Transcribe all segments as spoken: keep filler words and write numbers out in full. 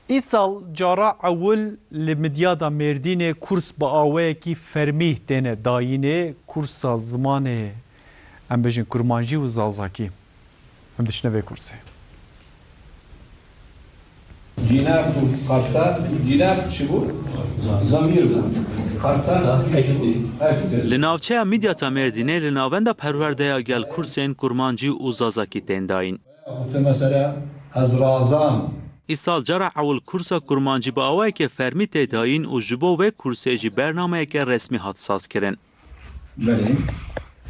Îsal cara ewil li Midyada Mêrdînê kurs bi awayekî fermî têne dayînê, kursa zimanê, em bêjin, kurmancî û zazakî. Em diçine vê kursê. Cînaf û qartal, cînaf çi bû? Zamîr bû. Qartal çi bû? Ektir. Li navçeya Midyata Mêrdînê li navenda perwerdeya gel kursên kurmancî û zazakî tên dayîn. Gote mesela ez razam. Îsal cara ewil kursa kurmancî bi awayeke fermî tê dayîn û ji bo vê kursê jî bernameyeke resmî hat sazkirin. Belê.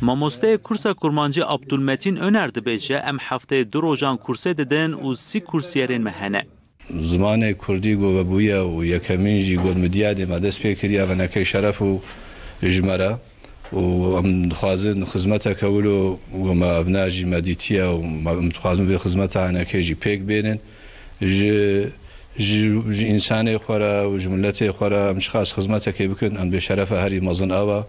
Mamosteyê kursa kurmancî Abdulmetîn Öner dibêje, em hefteyê du rojan kursê didin û sî kursiyerên me hene. Zimanê kurdî ku vebûye û yekemîn jî ku li Midyadê me dest pê kiriye, venekê şeref û ji me re û em dixwazin xizmeteke wilo ku me evna jî me dîtiye û me, em dixwazin vê xizmeta henekê jî pêk bênin. Ji, ji, ji însanê xwe re û ji miletê xwe re em çiqas xizmetekê bikin, em dê şerefe herî mezin ew e.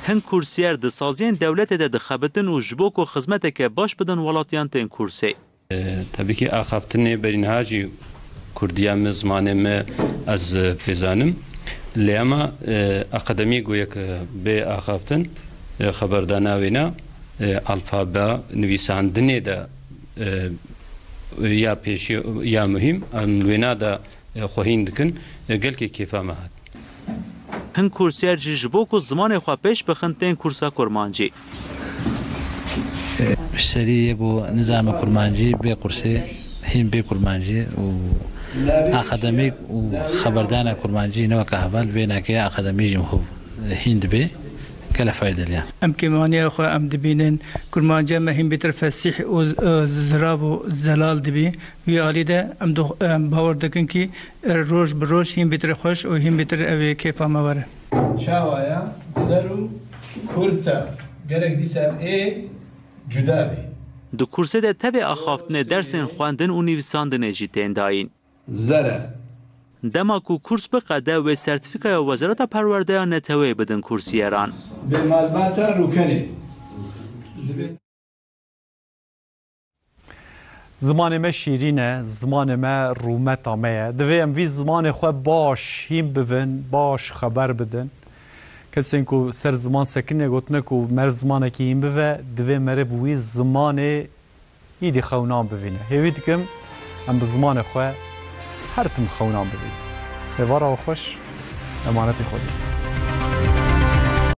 Hin kursiyer di saziyên dewletê de dixebitin û ji bo ku xizmeteke baş bidin welatiyan tên kursê. E, tabii ki axaftinê berî niha jî kurdiya me, zimanê me ez, e, pê zanim. Lê ema, e, akademî goyek, e, bê axaftin, e, xeberdana wêna, e, alfabe nivîsandinê de, e, ya pêşî ya muhîm, em wêna de, e, xwe hîn dikin, e, gelkê kêfa me hat. Hin kursiyer jî ji bo ku zimanê xwe pêş bixin tên kursa kurmancî. Ji serî yê bo nizama kurmancî bê kursê hîn bê kurmancî û akademîk û xeberdana kurmancî ne weke heval vê nake akademî jî hov hîn dibê gele faydelî ye. Em kêmaniya xwe em dibînin, kurmanciya me hîn bêtir fesîh û, e, zirav û zelal dibî. Wî alî de em dix-, em bawer dikin kî roj bi roj hîn bêtir xweş û hîn bêtir ew ê kêfa me were. Çawa ye? Zer û kurt e. Gerek dîsa ev ê cuda bê. Di kursê de tevê axaftinê dersên xwendin û nivîsandinê jî tên dayîn. Zer e. Dema ku kurs biqede, wê sertîfîkaya Wezareta Perwerdeya Neteweyê bidin kursiyeran. Bê malbata rûkenê. Zimanê me şîrîn e, zimanê me rûmeta me ye. Divê em vî zimanê xwe baş hîn bivin, baş xeber bidin. Kesên ku ser ziman sekinine gotine ku meriv zimanekî hîn bive, divê meriv wî zimanê îdî xewnan bivîne. Hêvî dikim em bi zimanê xwe her tim xewnan bivînin. Êvara we xweş, emanetê Xwedê.